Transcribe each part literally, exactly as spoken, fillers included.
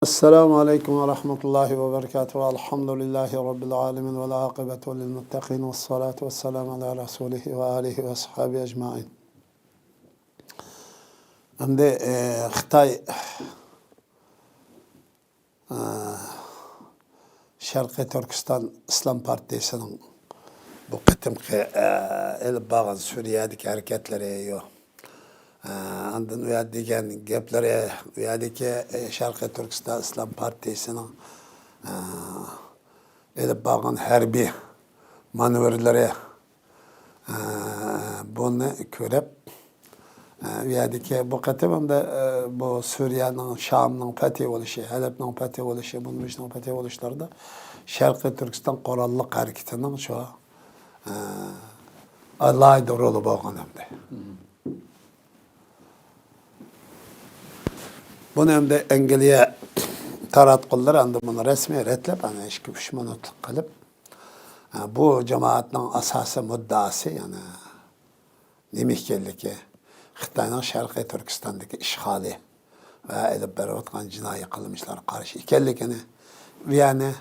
السلام عليكم ورحمة الله وبركاته. الحمد لله رب العالمين، والعاقبة للمتقين، والصلاة والسلام على رسوله وآله وأصحابه أجمعين. ئەمدى، ئى، خىتاي، ئى، شەرقىي تۈركىستان ئىسلام پارتىيىسىنىڭ بۇ قېتىمقى، ئى، ئېلىپ بارغان سۈرىيەدىكى ھەرىكەتلىرى، يو. ئى، ئاندىن ئۇ يەردە دېگەن گەپلىرى، ئۇ يەردىكى، ئى، شەرقىي تۈركىستان ئىسلام پارتىيىسىنىڭ، ئى، ئېلىپ بارغان ھەربىي مانېۋىرلىرى، ئە، بۇنى كۆرۈپ، ئە، ئۇ يەردىكى بۇ قېتىم ئەمدى، ئە، بۇ سۈرىيەنىڭ، شامنىڭ پەتھى بولۇشى، ھەلەبنىڭ پەتھى بولۇشى، بۇ نېمىشنىڭ پەتھى بولۇشلىرىدا شەرقىي تۈركىستان قوراللىق ھەرىكىتىنىڭ شۇ، ئە، ئالاھىدە رولى بولغان ئەمدى. بۇنى ئەمدى ئەنگلىيە تاراتقۇلىرى ئەمدى بۇنى رەسمىي رەتلەپ، ئەنە ئىككى، ئۈچ مىنۇتلۇق قىلىپ، ئە، بۇ جامائەتنىڭ ئاساسىي مۇددىئاسى، يەنى نېمە ئىكەنلىكى، خىتاينىڭ شەرقىي تۈركىستاندىكى ئىشغالى ۋە ئېلىپ بېرىۋاتقان جىنايى قىلمىشلارغا قارشى ئىكەنلىكىنى، ۋە يەنى،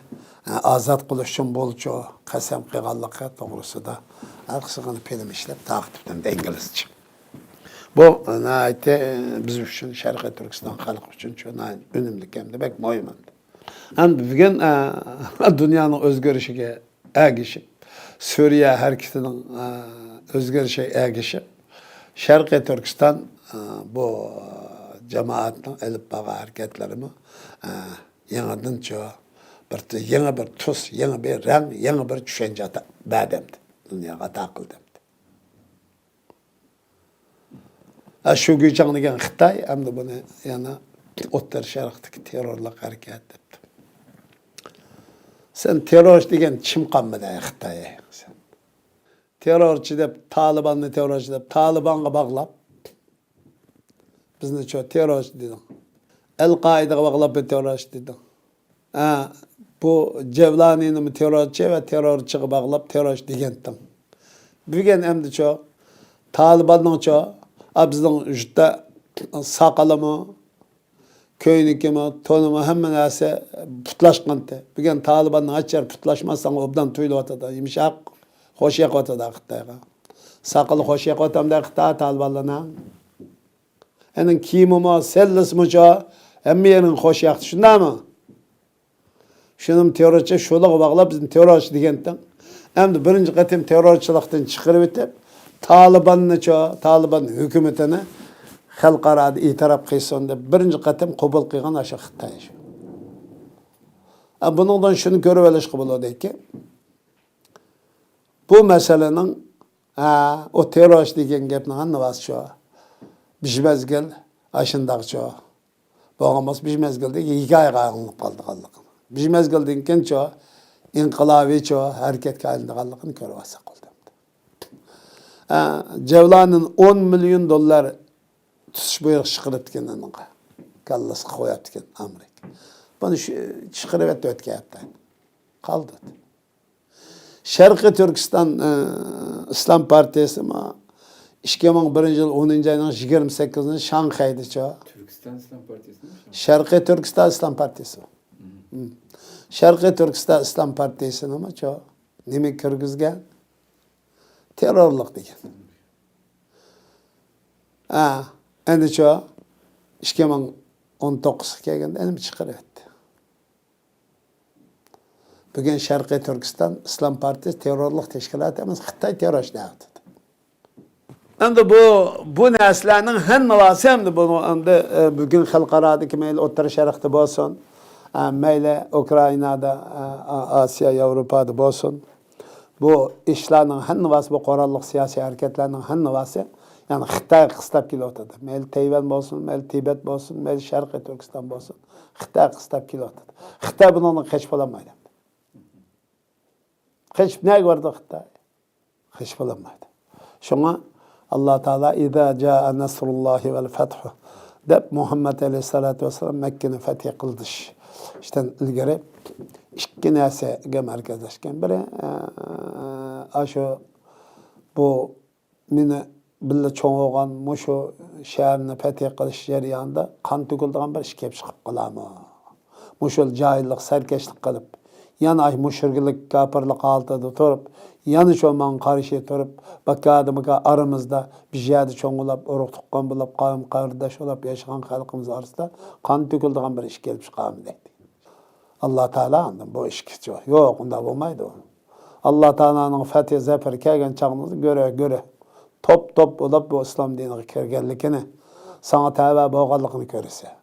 ئە، ئازاد قىلىش ئۈچۈن بولچۇ قەسەم قىلغانلىقى توغرىسىدا ھەر قىسىم فىلىم ئىشلەپ تارقىتىپتۇ ئەمدى ئىنگلىزچە. بۇ ناھايىتى، ئە، بىز ئۈچۈن، شەرقىي تۈركىستان خەلقى ئۈچۈن شۇ ناھايىتى ئۈنۈملۈك ھەمدە بەك مۇھىم ئەمدى. ئەمدى بۈگۈن، ئە، دۇنيانىڭ ئۆزگىرىشىگە ئەگىشىپ، سۈرىيە ھەرىكىتىنىڭ، ئە، ئۆزگىرىشىگە ئەگىشىپ، شەرقىي تۈركىستان، ئە، بۇ جامائەتنىڭ ئېلىپ بارغان ھەرىكەتلىرىمۇ، ئە، يېڭىدىنچۇ بىر، يېڭى بىر تۈس، يېڭى بىر رەڭ، يېڭى بىر چۈشەنچە ئاتا-، بەردى ئەمدى. دۇنياغا ئاتا قىلدى ئەمدى. ھە، شۇ گۈيچاڭ دېگەن خىتاي ئەمدى بۇنى يەنە ئوتتۇرا شەرقتىكى تېررورلۇق ھەرىكەت دەپتۇ. سەن تېررورچى دېگەن چىم قالمىدى، ئەي خىتاي، سەن. تېررورچى دەپ، تالىباننى تېررورچى دەپ، تالىبانغا باغلاپ، بىزنى چۇ تېررورچى دېدىڭ. ئەل قائىدىغا باغلاپ بىر تېررورچى دېدىڭ. ھە، بۇ جەۋلانىنىمۇ تېررورچى ۋە تېررورچىغا باغلاپ تېررورچى دېگەنتىڭ. بۈگۈن ئەمدىچۇ، تالىباننىڭچۇ، ئا، بىزنىڭ يۇرتتا ساقىلىمۇ، كۆينىكىمۇ، تونىمۇ، ھەممە نەرسە پۇتلاشقانتى. بۈگۈن تالىباننىڭ ھەچچەر پۇتلاشماسا ئوبدان تۇيۇلۇۋاتىدۇ. يۇمشاق، خوش يېقىۋاتىدۇ خىتايغا. ساقىلى خوش يېقىۋاتامدۇ خىتاي تالىبانلارنىڭ؟ ئەنىڭ كىيىمىمۇ، سەللىسىمۇچۇ، ھەممە يېرىڭ خوش ياقتى، شۇنداقمۇ؟ شۇنىمۇ تېررورچى، شۇلىغا باغلاپ، بىزنى تېررورچى دېگەنتىڭ. ئەمدى بىرىنچى قېتىم تېررورچىلىقتىن چىقىرىۋېتىپ، تالىباننىچۇ، تالىبان ھۆكۈمىتىنى خەلقئارادا ئېتىراپ قىلسۇن دەپ بىرىنچى قېتىم قوبۇل قىلغان ئاشۇ خىتاي شۇ. ئە، بۇنىڭدىن شۇنى كۆرۈۋېلىشقا بولىدۇكى، بۇ مەسىلىنىڭ، ھە، ئۇ تېررورچى دېگەن گەپنىڭ ھەممىسى شۇ. بىر مەزگىل ئاشۇنداقچۇ. بولغان بولسا، بىر مەزگىلدە ھېكايىگە ئايلىنىپ قالىدىغانلىقىنى. بىر مەزگىلدىن كېيىنچۇ، ئىنقىلابىيچۇ ھەرىكەتكە ئايلىنىدىغانلىقىنى كۆرۈۋالساق بولدى. ھە، جەۋلانىنى ئون مىليون دوللار تۇتۇش بۇيرۇقى چىقىرىپتىكەن ئۇنىڭغا. كاللىسىغا قويۇپتىكەن ئامېرىكا. بۇنى شۇ، چىقىرىۋەتتى ئۆتكەن ھەپتە. قالدى. شەرقىي تۈركىستان، ئى، ئىسلام پارتىيىسىمۇ ئىككى مىڭ بىرىنچى يىل ئونىنچى ئاينىڭ يىگىرمە سەككىزىنى شاڭخەيدىچۇ. تۈركىستان ئىسلام پارتىيىسىمۇ؟ شەرقىي تۈركىستان ئىسلام پارتىيىسى. مم. شەرقىي تۈركىستان ئىسلام پارتىيىسىنىمۇچۇ نېمە كىرگۈزگەن؟ تېررورلۇق دېگەن. ھە، ئەمدىچۇ ئىككى مىڭ ئون توققۇزغا كەلگەندە ئەنە چىقىرىۋەتتى. بۈگۈن شەرقىي تۈركىستان ئىسلام پارتىيىسى تېررورلۇق تەشكىلاتى ئەمەس، خىتاي تېررورچى دەۋاتىدۇ. ئەمدى بۇ، بۇ نەرسىلەرنىڭ ھەممىسى ئەمدى بۇ، ئەمدى، ئە، بۈگۈن خەلقئارادىكى مەيلى ئوتتۇرا شەرقتە بولسۇن، ئە، مەيلى ئۇكرائىنادا، ئە، ئا-، ئاسىيا، ياۋروپادا بولسۇن، بۇ ئىشلارنىڭ ھەممىسى، بۇ قوراللىق سىياسىي ھەرىكەتلەرنىڭ ھەممىسى، يەنى خىتايغا قىستاپ كېلىۋاتىدۇ. مەيلى تەيۋەن بولسۇن، مەيلى تىبەت بولسۇن، مەيلى شەرقىي تۈركىستان بولسۇن، خىتايغا قىستاپ كېلىۋاتىدۇ. خىتاي بۇنىڭدىن قېچىپ بولالمايدۇ. قېچىپ نەگە بارىدۇ خىتاي؟ قېچىپ بولالمايدۇ. شۇڭا ئاللا تائالا «ئىزا جائە نەسرۇللاھى ۋەل فەتھۇ» دەپ، مۇھەممەد ئەلەيھىسسالاتۇ ۋەسسالام مەككىنى فەتھى قىلىشتىن ئىلگىرى ئىككى نەرسىگە مەركەزلەشكەن. بىرى، ئە، ئاشۇ بۇ مېنى بىللە چوڭ بولغان مۇشۇ شەھەرنى پەتھى قىلىش جەريانىدا قان تۆكۈلىدىغان بىر ئىش كېلىپ چىقىپ قالارمۇ؟ مۇشۇ جاھىللىق، سەركەشلىك قىلىپ، يەنە ئاي مۇشرىكلىق، كاپىرلىق ھالىتىدە تۇرۇپ، يەنە شۇ ماڭا قارشى تۇرۇپ، باكادىمىكا ئارىمىزدا بىر يەردە چوڭلاپ، ئۇرۇق تۇغقان بولاپ، قەۋم قەرداش بولاپ ياشىغان خەلقىمىز ئارىسىدا قان تۆكۈلىدىغان بىر ئىش كېلىپ چىقارمۇ دەيدۇ. ئاللا تائالا ئاندىن بۇ ئىشكە چىقىدۇ. يوق، ئۇنداق بولمايدۇ. ئاللا تائالانىڭ پەتھى، زەپىرى كەلگەن چاغىڭىزدا گۆرە، گۆرە، توپ، توپ بولاپ بۇ ئىسلام دىنىغا كىرگەنلىكىنى، ساڭا تەۋە بولغانلىقىنى كۆرىسەن.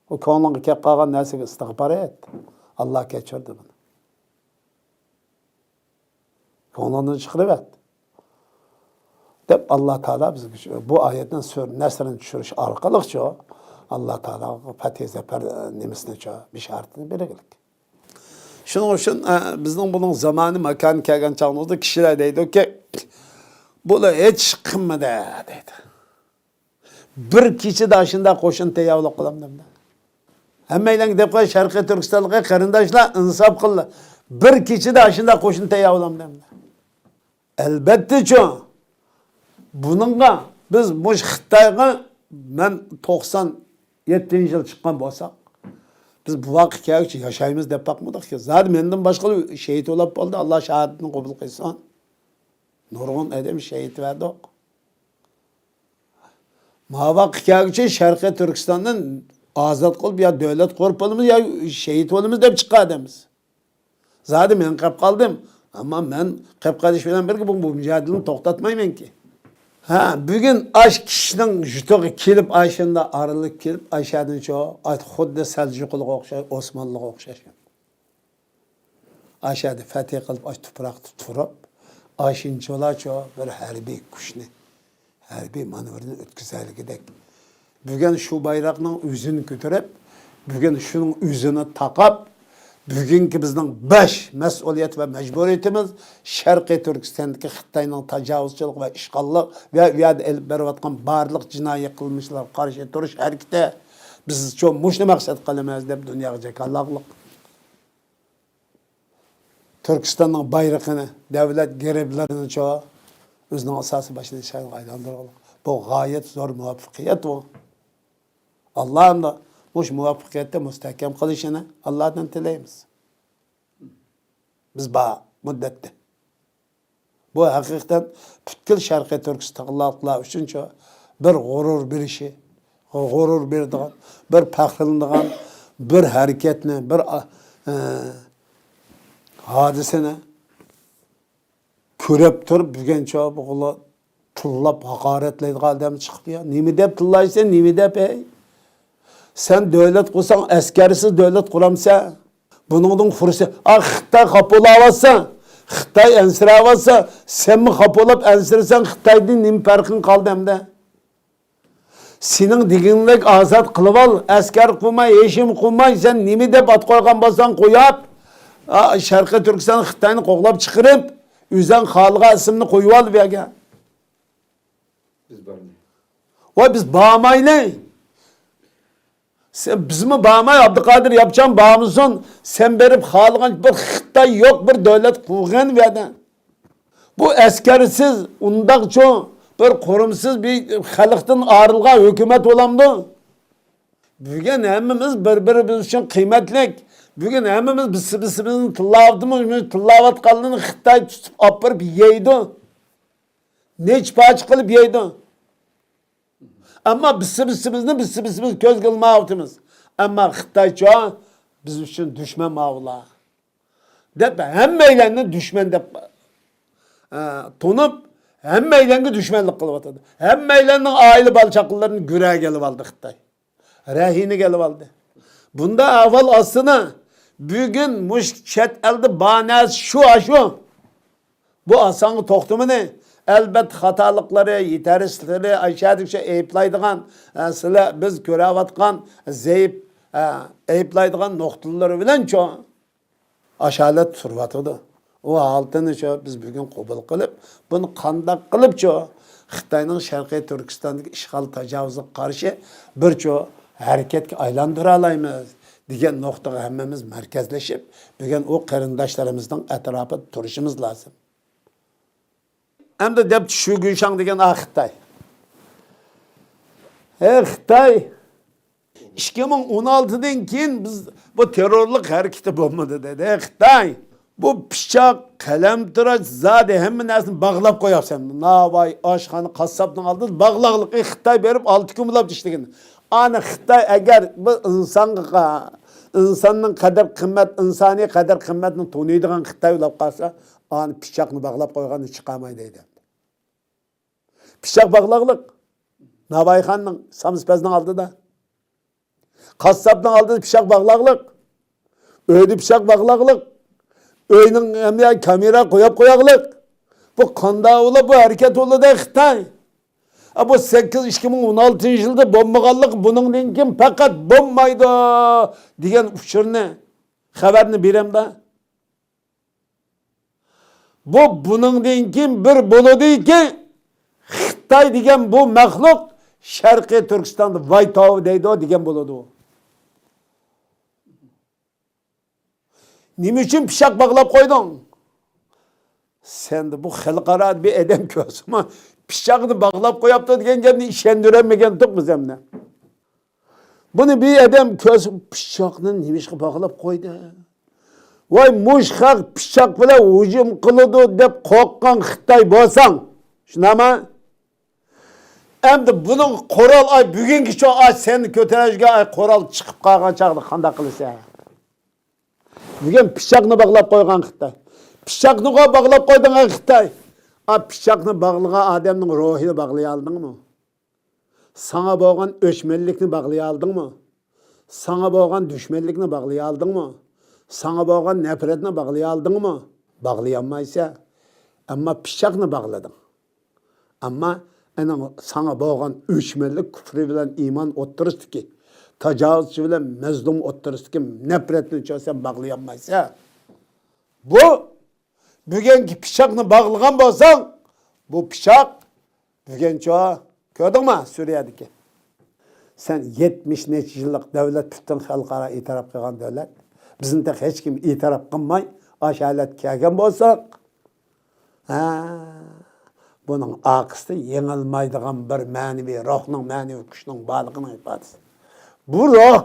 ئۇ كۆڭلۈڭگە كەپ قالغان نەرسىگە ئىستىغپار ئېيت. ئاللا كەچۈردى بۇنى. كۆڭلۈڭدىن چىقىرىۋەت. دەپ ئاللا تائالا بىزگە شۇ، بۇ ئايەتنىڭ سۈرە نەسرىنى چۈشۈرۈش ئارقىلىقچۇ ئاللا تائالا پەتھى زەپەر نېمىسىنىچۇ بېشارىتىنى بېرىگلىك. شۇنىڭ ئۈچۈن، ئە، بىزنىڭ بۇنىڭ زامانى، ماكانى كەلگەن چاغىمىزدا كىشىلەر دەيدۇكى، بۇلار ھېچ قىلمىدى دەيدۇ. بىر كېچىدە ئاشۇنداق قوشۇن تەييارلىق قىلامدۇ؟ ھەممەيلەنگە دەپ قوياي، شەرقىي تۈركىستانلىقى قېرىنداشلار، ئىنساپ قىلىڭلار. بىر كېچىدە ئاشۇنداق قوشۇن تەييارلامدۇ؟ ئەلبەتتىچۇ. بۇنىڭغا بىز مۇشۇ خىتايغا، مەن توقسان يەتتىنچى يىل چىققان بولساق، بىز بۇ ۋاقىتقا كەلگۈچە ياشايمىز دەپ باقمىدۇقكى. زادى مەندىن باشقىلار شېھىت بولۇپ بولدى، ئاللا شاھادىتىنى قوبۇل قىلسۇن. نۇرغۇن ئادەم شېھىت بەردۇق. ماۋاققا كەلگۈچە شەرقىي تۈركىستاننى ئازاد قىلىپ، يا دۆلەت قۇرۇپ بولىمىز، يا شېھىت بولىمىز دەپ چىققان ئادەممىز. زادى مەن قېپ قالدىم. ئەمما مەن قېپ قېلىش بىلەن بىرگە بۇ، بۇ مۇجادىلىنى توختاتمايمەنكى. ھە، بۈگۈن ئاش كىشىنىڭ يۇرتىغا كېلىپ، ئاشۇنداق ئارىلىق كېلىپ، ئاشادىن شۇ، خۇددى سەلجۇقلارغا ئوخشاش، ئوسمانلىلارغا ئوخشاش. ئاشەدە پەتھى قىلىپ، ئاش تۇپراقتا تۇرۇپ، ئاشۇنچىلاچۇ بىر ھەربىي كۈچنى، ھەربىي مانېۋىرنى ئۆتكۈزەلىگۈدەك. بۈگۈن شۇ بايراقنىڭ ئۆزىنى كۆتۈرۈپ، بۈگۈن شۇنىڭ ئۆزىنى تاقاپ، بۈگۈنكى بىزنىڭ باش مەسئۇلىيەت ۋە مەجبۇرىيىتىمىز شەرقىي تۈركىستاندىكى خىتاينىڭ تاجاۋۇزچىلىق ۋە ئىشغاللىق ۋە ئۇ يەردە ئېلىپ بېرىۋاتقان بارلىق جىنايى قىلمىشلارغا قارشى تۇرۇش ھەرىكىتى. بىزچۇ مۇشۇنى مەقسەت قىلىمىز دەپ دۇنياغا جاكارلاغلىق. تۈركىستاننىڭ بايرىقىنى، دۆلەت گېربلىرىنىچۇ ئۆزىنىڭ ئاساسىي باش نىشانىغا ئايلاندۇرغانلىق. بۇ غايەت زور مۇۋەپپەقىيەت بۇ. ئاللا ئەمدى مۇشۇ مۇۋەپپەقىيەتنى مۇستەھكەم قىلىشىنى ئاللادىن تىلەيمىز. بىز بار مۇددەتتە. بۇ ھەقىقەتەن پۈتكۈل شەرقىي تۈركىستانلىقلار ئۈچۈنچۇ بىر غۇرۇر بېرىشى، غۇرۇر بېرىدىغان، بىر پەخىرلىنىدىغان بىر ھەرىكەتنى، بىر، ئە، ھادىسىنى كۆرۈپ تۇرۇپ، بۈگۈنچۇ بۇغۇلار تىللاپ ھاقارەتلەيدىغان ئادەم چىقىپ، يا، نېمە دەپ تىللايسەن، نېمە دەپ، ھەي؟ سەن دۆلەت قۇرساڭ، ئەسكەرسىز دۆلەت قۇرامسەن؟ بۇنىڭدىن خۇرسەن. ئا، خىتاي خاپا بولاۋاتسا، خىتاي ئەنسىرەۋاتسا، سەنمۇ خاپا بولاپ ئەنسىرىسەڭ، خىتايدىن نېمە پەرقىڭ قالدى ئەمدى؟ سېنىڭ دېگىنىڭدەك ئازاد قىلىۋال، ئەسكەر قۇرماي، ھېچنېمە قۇرماي، سەن نېمە دەپ ئات قويغان بولساڭ قويۇپ، ئا، شەرقىي تۈركىستان خىتاينى قوغلاپ چىقىرىپ، ئۆزۈڭ خالىغان ئىسىمنى قويۇۋال بۇ يەرگە. بىز بارماي. ۋاي، بىز بارمايلى. سەن، بىزمۇ بارماي، ئابدۇقادىر ياپچان بارمىسۇن، سەن بېرىپ خالىغان بىر خىتاي يوق، بىر دۆلەت قۇرغىن بۇ يەردە. بۇ ئەسكەرسىز، ئۇنداقچۇ بىر قۇرۇمسىز بىر خەلقتىن ئايرىلغان ھۆكۈمەت بولامدۇ؟ بۈگۈن ھەممىمىز بىر-بىرىمىز ئۈچۈن قىممەتلىك. بۈگۈن ھەممىمىز بىرسى-بىرسىمىزنى تىللاۋاتىمىز، تىللاۋاتقانلىرىنى خىتاي تۇتۇپ ئاپىرىپ يەيدۇ. نەچچە پارچە قىلىپ يەيدۇ. ئەمما بىرسى-بىرسىمىزنى بىرسى-بىرسىمىز كۆزگە ئىلمايۋاتىمىز. ئەمما خىتايچۇ بىز ئۈچۈن دۈشمەن ماۋۇلار دەپ ھەممەيلەننى دۈشمەن دەپ، ئە، تونۇپ، ھەممەيلەنگە دۈشمەنلىك قىلىۋاتىدۇ. ھەممەيلەننىڭ ئائىلە بالا-چاقىلىرىنى گۆرۈگە ئېلىۋالدى خىتاي. رەھىنىگە ئېلىۋالدى. بۇنداق ئەھۋال ئاستىدا بۈگۈن مۇشۇ چەت ئەلدە بار نەرسە شۇ، ئاشۇ. بۇ ئاسانغا توختىمىدى. ئەلبەتتە، خاتالىقلىرى، يېتەرسىزلىكلىرى، ئاشادىكىچە ئەيىبلەيدىغان، ئە، سىلەر، بىز كۆرۈۋاتقان زەئىپ، ئە، ئەيىبلەيدىغان نۇقتىلىرى بىلەنچۇ ئاشۇ ھالەتتە تۇرۇۋاتىدۇ. ئۇ ھالىتىنىچۇ بىز بۈگۈن قوبۇل قىلىپ، بۇنى قانداق قىلىپچۇ خىتاينىڭ شەرقىي تۈركىستاندىكى ئىشغال تاجاۋۇزىغا قارشى بىرچۇ ھەرىكەتكە ئايلاندۇرالايمىز دېگەن نۇقتىغا ھەممىمىز مەركەزلىشىپ، بۈگۈن ئۇ قېرىنداشلىرىمىزنىڭ ئەتراپىدا تۇرۇشىمىز لازىم. ئەمدى دەپتۇ شۈگۈشاڭ دېگەن، ئا، خىتاي. ھەي خىتاي! ئىككى مىڭ ئون ئالتىدىن كېيىن بىز بۇ تېررورلۇق ھەرىكىتى بولمىدى، دېدى خىتاي. بۇ پىچاق، قەلەمتىراش، زادى ھەممە نەرسىنى باغلاپ قوياپسەن. ناۋاي، ئاشخانا، قاسساپنىڭ ئالدىدا باغلاغلىق. ئى، خىتاي بېرىپ ئالتە كۈن بولاپتۇ ئىشلىگىنى. ئانا خىتاي ئەگەر بۇ ئىنسانغا، ئىنساننىڭ قەدىر قىممەت، ئىنسانىي قەدىر قىممەتنى تونۇيدىغان خىتاي بولاپ قالسا، ئانا پىچاقنى باغلاپ قويغاندىن چىقالمايدۇ دەيدۇ. پىچاق باغلاغلىق. ناۋايخاننىڭ، سامسپەزنىڭ ئالدىدا. قاسساپنىڭ ئالدىدا پىچاق باغلاغلىق. ئۆيدە پىچاق باغلاغلىق. ئۆينىڭ ھەممە يەرگە كامېرا قويۇپ قوياغلىق. بۇ قانداق بولۇپ، بۇ ھەرىكەت بولىدۇ خىتاي. ئا، بۇ سەككىز، ئىككى مىڭ ئون ئالتىنچى يىلدا بولمىغانلىق، بۇنىڭدىن كېيىن پەقەت بولمايدۇ دېگەن ئۇچۇرنى، خەۋەرنى بېرەمدە. بۇ بۇنىڭدىن كېيىن بىر بولىدۇكى، خىتاي دېگەن بۇ مەخلۇق شەرقىي تۈركىستاندا ۋاي تاۋ دەيدۇ دېگەن بولىدۇ. نېمە ئۈچۈن پىچاق باغلاپ قويدۇڭ؟ سەندە بۇ خەلقئارادا بىر ئادەم كۆرسىمۇ، پىچاقنى باغلاپ قوياپتۇ دېگەن گەپنى ئىشەندۈرەلمىگەنتۇق بىز ئەمدى. بۇنى بىر ئادەم كۆرسە، پىچاقنى نېمىشقا باغلاپ قويدى؟ ۋاي، مۇشۇ خەق پىچاق بىلەن ھۇجۇم قىلىدۇ دەپ قورققان خىتاي بولساڭ، شۇنداقمۇ؟ ئەمدى بۇنىڭ قورال، ئاي، بۈگۈنگىچە، ئاي، سەننى كۆتۈرۈشكە، ئاي، قورال چىقىپ قالغان چاغدا قانداق قىلىسەن؟ بۈگۈن پىچاقنى باغلاپ قويغان خىتاي. پىچاقنىغۇ باغلاپ قويدۇڭ، ئاي، خىتاي. ئا، پىچاقنى باغلىغان ئادەمنىڭ روھىنى باغلىيالىدىڭمۇ؟ ساڭا بولغان ئۆچمەنلىكنى باغلىيالىدىڭمۇ؟ ساڭا بولغان دۈشمەنلىكنى باغلىيالىدىڭمۇ؟ ساڭا بولغان نەپرەتنى باغلىيالىدىڭمۇ؟ باغلىيالمايسەن. ئەمما پىچاقنى باغلىدىڭ. ئەمما ئېنىڭ ساڭا بولغان ئۆچمەنلىك، كۇپرى بىلەن ئىمان ئوتتۇرىسىدىكى، تاجاۋۇزچى بىلەن مەزلۇم ئوتتۇرىسىدىكى نەپرەتنىچۇ سەن باغلىيالمايسەن. بۇ بۈگۈنكى پىچاقنى باغلىغان بولساڭ، بۇ پىچاق بۈگۈنچۇ، كۆردۈڭمۇ سۈرىيەدىكى؟ سەن يەتمىش نەچچە يىللىق دۆلەت، پۈتۈن خەلقئارا ئېتىراپ قىلغان دۆلەت. بىزنى تېخى ھېچكىم ئېتىراپ قىلماي، ئاشۇ ھالەتكە كەلگەن بولساق، ھە، بۇنىڭ ئارقىسىدا يېڭىلمايدىغان بىر مەنىۋى روھنىڭ، مەنىۋى كۈچنىڭ بارلىقىنىڭ ئىپادىسى. بۇ روھ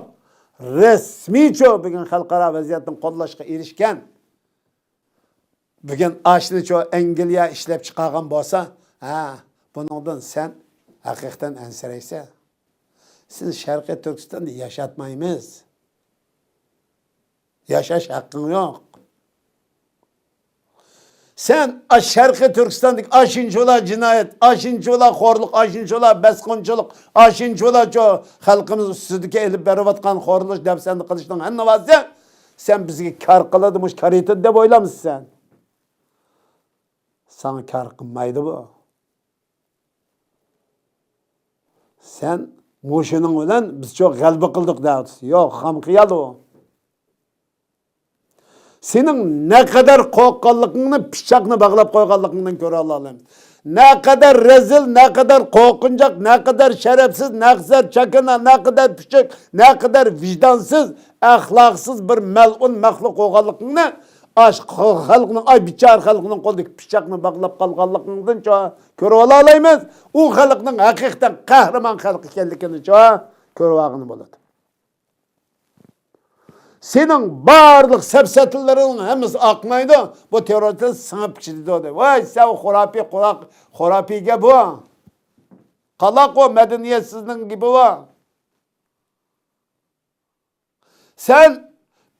رەسمىيچۇ بۈگۈن خەلقئارا ۋەزىيەتنىڭ قوللاشقا ئېرىشكەن. بۈگۈن ئاشۇنىچۇ ئەنگلىيە ئىشلەپ چىقارغان بولسا، ھە، بۇنىڭدىن سەن ھەقىقەتەن ئەنسىرەيسەن. سېنى شەرقىي تۈركىستاندا ياشاتمايمىز. ياشاش ھەققىڭ يوق. سەن ئاشۇ شەرقىي تۈركىستاندىكى ئاشۇنچىۋالا جىنايەت، ئاشۇنچىۋالا خورلۇق، ئاشۇنچىۋالا باسقۇنچىلىق، ئاشۇنچىۋالاچۇ خەلقىمىز ئۈستىدىكى ئېلىپ بېرىۋاتقان خورلۇش، دەپسەندە قىلىشنىڭ ھەممە ۋاسىتە سەن بىزگە كار قىلىدۇ، مۇشۇ كار يېتىدۇ دەپ ئويلامسەن سەن؟ ساڭا كار قىلمايدۇ بۇ. سەن مۇشۇنىڭ بىلەن بىزچۇ غەلىبە قىلدۇق دەۋاتىسەن. يوق، خام خىيال ئۇ. سېنىڭ نەقەدەر قورققانلىقىڭنى پىچاقنى باغلاپ قويغانلىقىڭدىن كۆرۈۋالالايمىز. نەقەدەر رەزىل، نەقەدەر قورقۇنچاق، نەقەدەر شەرەپسىز، نەقەدەر چاكىنا، نەقەدەر پۈچۈك، نەقەدەر ۋىجدانسىز، ئەخلاقسىز بىر مەلئۇن مەخلۇق بولغانلىقىڭنى، ئاش خەلقنىڭ، ئاي بىچارە خەلقنىڭ قولىدىكى پىچاقنى باغلاپ قالغانلىقىڭدىنچۇ كۆرۈۋالالايمىز. ئۇ خەلقنىڭ ھەقىقەتەن قەھرىمان خەلق ئىكەنلىكىنىچۇ كۆرۈۋالغىلى بولىدۇ. سېنىڭ بارلىق سەپسەتىلىرىڭنىڭ ھەممىسى ئاقمايدۇ. بۇ تېررورچىلار سىڭىپ كېتىدۇ دەپ. ۋاي، سەن خۇراپىي، قۇلاق، خۇراپىي گەپ بۇ. قالاق ئۇ، مەدەنىيەتسىزنىڭ گېپى بۇ. سەن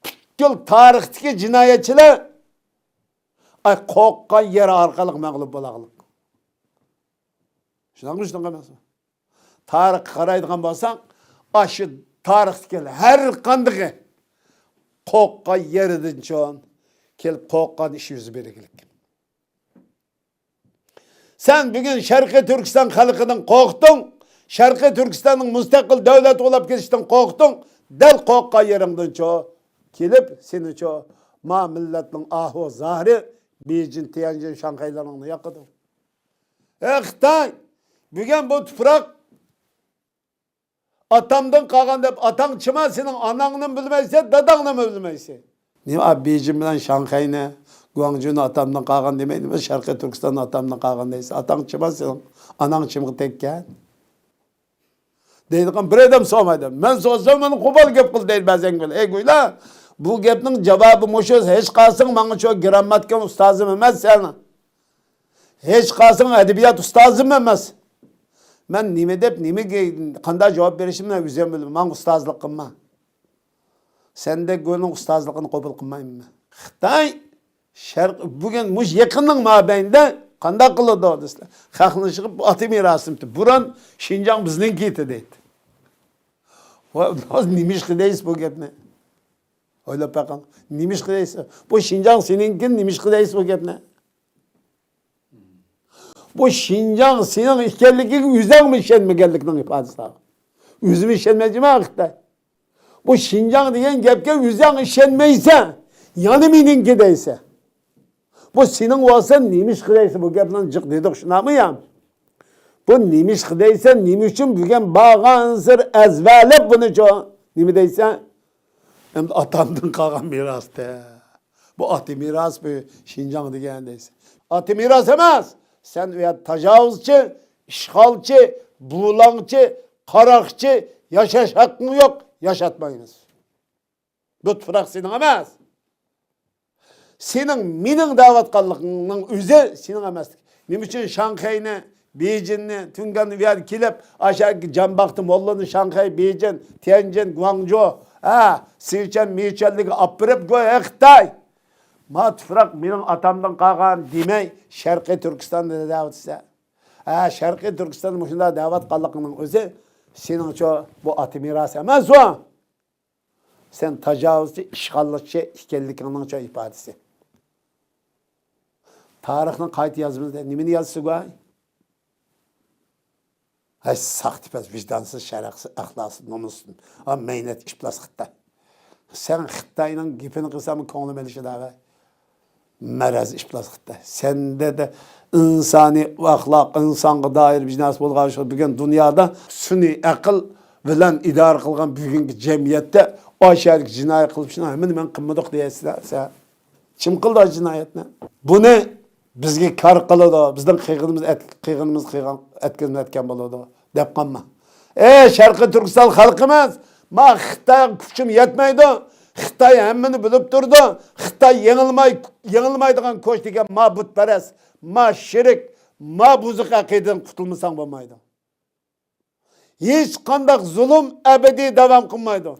پۈتكۈل تارىختىكى جىنايەتچىلەر، ئاي، قورققان يېرى ئارقىلىق مەغلۇپ بولاغلىق. شۇنداقمۇ، شۇنداق ئەمەسمۇ؟ تارىخقا قارايدىغان بولساق، ئاشۇ تارىختىكى ھەر قاندىقى قورققان يېرىدىنچۇ كېلىپ قورققان ئىش يۈز بېرىگلىك. سەن بۈگۈن شەرقىي تۈركىستان خەلقىدىن قورقتۇڭ، شەرقىي تۈركىستاننىڭ مۇستەقىل دۆلەت بولاپ كېتىشتىن قورقتۇڭ. دەل قورققان يېرىڭدىنچۇ كېلىپ سېنىچۇ ما مىللەتنىڭ ئاھۇ زارى بېيجىڭ، تيەنجىن، شاڭخەيلىرىڭنى ياقىدۇ. ئەي خىتاي، بۈگۈن بۇ تۇپراق ئاتامدىن قالغان دەپ، ئاتاڭ چىما سېنىڭ، ئاناڭنىمۇ بىلمەيسەن، داداڭنىمۇ بىلمەيسەن. نېمە، بېيجىڭ بىلەن شاڭخەينى، گۇاڭجۇنى ئاتامدىن قالغان دېمەيدىمۇ، شەرقىي تۈركىستاننى ئاتامدىن قالغان دەيسەن. ئاتاڭ چىما سېنىڭ، ئاناڭ چىمغا تەگكەن. دەيدىغان بىر ئادەم سورىمايدۇ. مەن سورىسام، مانا قوپال گەپ قىل دەيدۇ بەزەن كۈنى. ئەي گۇيلا، بۇ گەپنىڭ جاۋابى مۇشۇ. ھېچقايسىڭ ماڭا شۇ گىرامماتىكىنىڭ ئۇستازىم ئەمەس سەن. ھېچقايسىڭ ئەدەبىيات ئۇستازىم ئەمەس. مەن نېمە دەپ، نېمىگە، قانداق جاۋاب بېرىشىمنى مەن ئۆزۈم بىلىمەن. ماڭا ئۇستازلىق قىلما. سەندەك گۇينىڭ ئۇستازلىقىنى قوبۇل قىلمايمەن مەن. خىتاي شەرق، بۈگۈن مۇشۇ يېقىننىڭ مابەينىدە قانداق قىلىدۇ دېسىلە، خەقنى يىغىپ، ئاتا مىراسىمىز، بۇرۇن شىنجاڭ بىزنىڭكى ئىدى دەيدۇ. ۋە نېمىشقا دەيسىز بۇ گەپنى؟ ئويلاپ بېقىڭ. نېمىشقا دەيسىز؟ بۇ شىنجاڭ سېنىڭكى، نېمىشقا دەيسىز بۇ گەپنى؟ بۇ شىنجاڭ سېنىڭ ئىكەنلىكىگە ئۆزۈڭمۇ ئىشەنمىگەنلىكنىڭ ئىپادىسى. ئۆزۈم ئىشەنمەيمەن ھەقىقەتەن. بۇ شىنجاڭ دېگەن گەپكە ئۆزۈڭ ئىشەنمەيسەن، يەنە مېنىڭكى دەيسەن. بۇ سېنىڭ بولسا نېمىشقا دەيسەن؟ بۇ گەپنى جىق دېدۇق، شۇنداقمۇ يا؟ بۇ نېمىشقا دەيسەن؟ نېمە ئۈچۈن بۈگۈن بارغانسېرى ئەزۋەرلەپ بۇنىچۇ؟ نېمە دەيسەن؟ ئەمدى ئاتامدىن قالغان مىراستە. بۇ ئاتا مىراس، بۇ شىنجاڭ دېگەن دەيسەن. ئاتا مىراس ئەمەس. سەن ئۇ يەردە تاجاۋۇزچى، ئىشغالچى، بۇلاڭچى، قاراقچى، ياشاش ھەققىڭ يوق، ياشاتمايمىز. بۇ تۇپراق سېنىڭ ئەمەس. سېنىڭ، مېنىڭ دەۋاتقانلىقىڭنىڭ ئۆزى سېنىڭ ئەمەسلىك. نېمە ئۈچۈن شاڭخەينى، بېيجىڭنى، تۇڭگاننى بۇ يەرگە كېلىپ، ئاشۇ جانباقتا موللىنى شاڭخەي، بېيجىڭ، تيەنجىن، گۇاڭجۇ، ھە، سىچۈەن، مىچۈەنلىككە ئاپىرىپ، گويا خىتاي، ما تۇپراق مېنىڭ ئاتامدىن قالغان دېمەي، شەرقىي تۈركىستاندا دەۋاتىسەن. ھە، شەرقىي تۈركىستاندا مۇشۇنداق دەۋاتقانلىقىڭنىڭ ئۆزى سېنىڭچۇ بۇ ئاتا مىراسى ئەمەس ئۇ. سەن تاجاۋۇزچى، ئىشغالچى ئىكەنلىكىڭنىڭچۇ ئىپادىسى. تارىخنى قايتا يازىمىز دە، نېمىنى يازسا گۇي؟ ھەي، ساختىپەز، ۋىجدانسىز، شەرەپسىز، ئەخلاقسىز، نومۇسسىز. ھا، مەينەت ئىپلاس خىتاي. سەن خىتاينىڭ گېپىنى قىلساڭمۇ كۆڭلۈم ئېلىشىدا ۋە مەرەز ئىپلاس خىتاي. سەندە دە ئىنسانىي ئەخلاق، ئىنسانغا دائىر بىر نەرسە بولغان ئىش. بۈگۈن دۇنيادا سۈنئىي ئەقىل بىلەن ئىدارە قىلغان بۈگۈنكى جەمئىيەتتە ئاشۇ يەردىكى جىنايەت قىلىپ شۇنى ھەممىنى مەن قىلمىدۇق دەيسىلەر. سەن كىم قىلدى ئاشۇ جىنايەتنى؟ بۇنى بىزگە كار قىلىدۇ، بىزنىڭ قىلغىنىمىز ئەت-، قىلغىنىمىز قىلغان، ئەتكىنىمىز ئەتكەن بولىدۇ دەپ قالما. ئەي شەرقىي تۈركىستان خەلقىمىز، ما خىتايغا كۈچۈم يەتمەيدۇ، خىتاي ھەممىنى بىلىپ تۇرىدۇ، خىتاي يېڭىلماي، يېڭىلمايدىغان كوچ دېگەن ما بۇتپەرەس، ما شېرىك، ما بۇزۇق ئەقىدىدىن قۇتۇلمىساڭ بولمايدۇ. ھېچقانداق زۇلۇم ئەبەدىي داۋام قىلمايدۇ.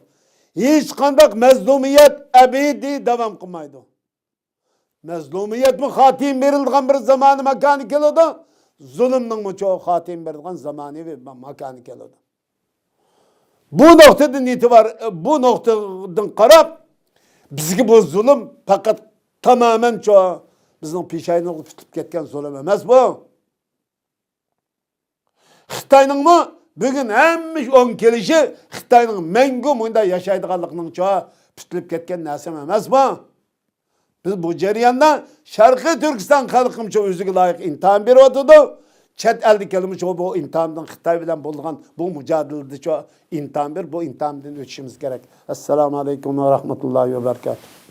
ھېچقانداق مەزلۇمىيەت ئەبەدىي داۋام قىلمايدۇ. مەزلۇمىيەتمۇ خاتىمە بېرىلىدىغان بىر زامانى ماكانى كېلىدۇ. زۇلۇمنىڭمۇ چوڭ خاتىمە بېرىدىغان زامانىۋى ماكانى كېلىدۇ. بۇ نۇقتىدىن ئېتىبار، بۇ نۇقتىدىن قاراپ، بىزگە بۇ زۇلۇم پەقەت تامامەن چوڭ بىزنىڭ پېشايىنىمىزغا پۈتۈلۈپ كەتكەن زۇلۇم ئەمەس بۇ. خىتاينىڭمۇ بۈگۈن ھەممە ئىش ئوڭ كېلىشى خىتاينىڭ مەڭگۈ مۇنداق ياشايدىغانلىقىنىڭچۇ پۈتۈلۈپ كەتكەن نەرسىمۇ ئەمەسمۇ؟ بىز بۇ جەرياندا شەرقىي تۈركىستان خەلقىمۇچۇ ئۆزىگە لايىق ئىمتىھان بېرىۋاتىدۇ. چەت ئەلدىكىلىرىمۇچۇ بۇ ئىمتىھاندىن خىتاي بىلەن بولىدىغان بۇ مۇجادىلىدىچۇ ئىمتىھان بېرىپ، بۇ ئىمتىھاندىن ئۆتۈشىمىز كېرەك. ئەسسالامۇ ئەلەيكۇم ۋە رەھمەتۇللاھى ۋە بەرىكاتۇھ.